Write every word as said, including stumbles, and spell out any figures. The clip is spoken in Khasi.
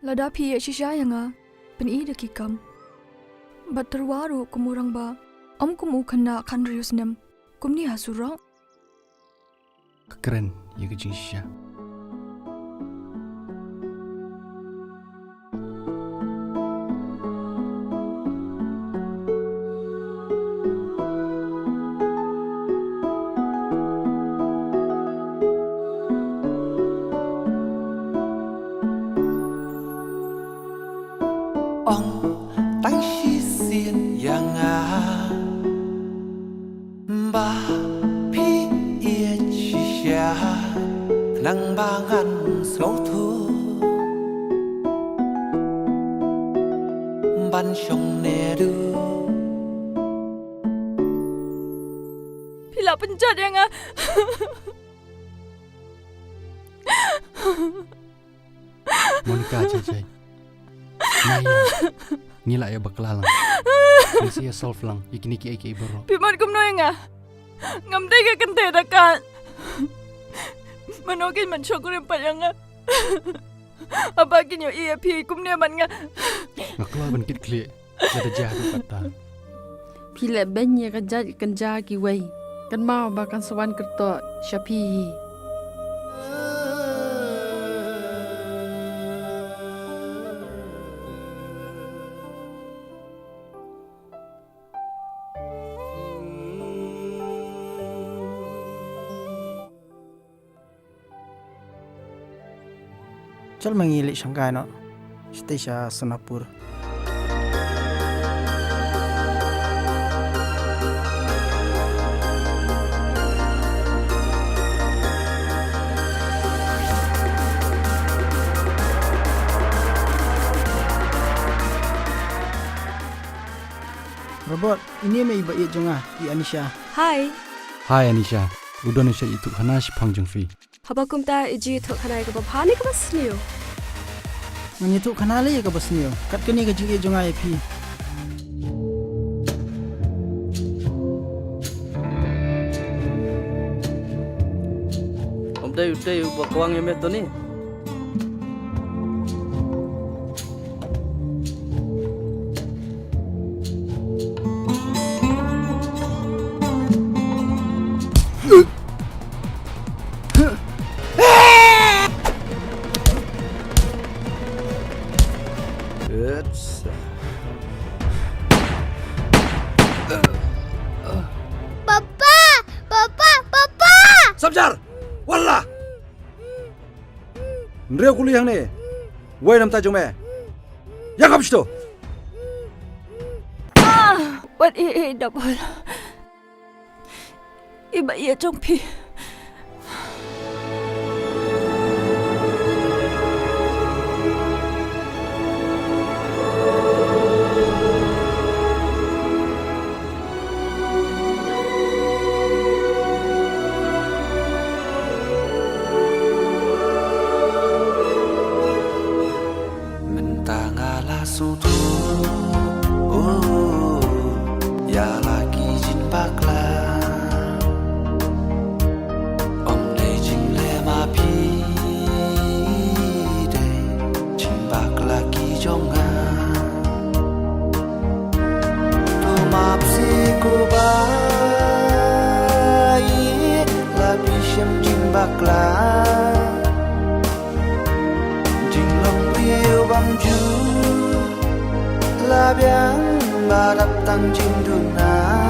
Lada phi ïeh shisha ïa nga, pyni da ki kam. Bad tyrwa ruh kum u rangbah, ym kum u khynnah khathynriew snem. Kumne ha surok. Ka kren ïa ka jingshisha. Ong tang shisien ïa nga ba phi ïeit shisha, nang ba ngan sngewthuh ban shong ne duh. Phi la pynjot ïa nga. Monica, jai jai. Ngi la ïa bakla lang. Ngi sa ïa solve lang ïa kine kiei kiei baroh. Phi mon kumno ïa nga? Ngam dei ka kynthei da kat. Mano kin ban shong kurim pat ïa nga? Haba kin ïohi ïa phi kumne man nga. Nga kloi ban kit khlieh. Lada jia haduh katta. Phi leh beiñ ïa ka jait kynja kiwei. Kynmaw ba kan sa wan kyrtoh sha phi hi. Chal ma ngi leit shangkai noh. Shatei sha Sonapur. Robot, ine mei i ba ïeit jong nga, i Anisha. Hi. Hi Anisha. U don sha ïathuh khana shaphang jong phi. Haba kumta i ju ïathuh khana ïa kaba bha ne kaba sniew? Ngan ïathuh khana lei ïa kaba sniew. Kat kane ka jingïeit jong nga ïa phi. Ym dei u tei uba kwang ïa me Tony. Papa! Papa! Papa! Sabjar! Wallah! Nriew kuli hangne. Wei namta jong me. Ïa kap shto. Ah, wat i i double. I ba ïa jong phi. Mynta nga la sngewthuh, oh, ïa la ki jingbakla. Ym dei jingleh ma phi, dei jingbakla ki jong nga. To map seh ko ba ïeit la phi shem jingbakla. Jinglong briew bymjukut la biang ba dap tang jingduna.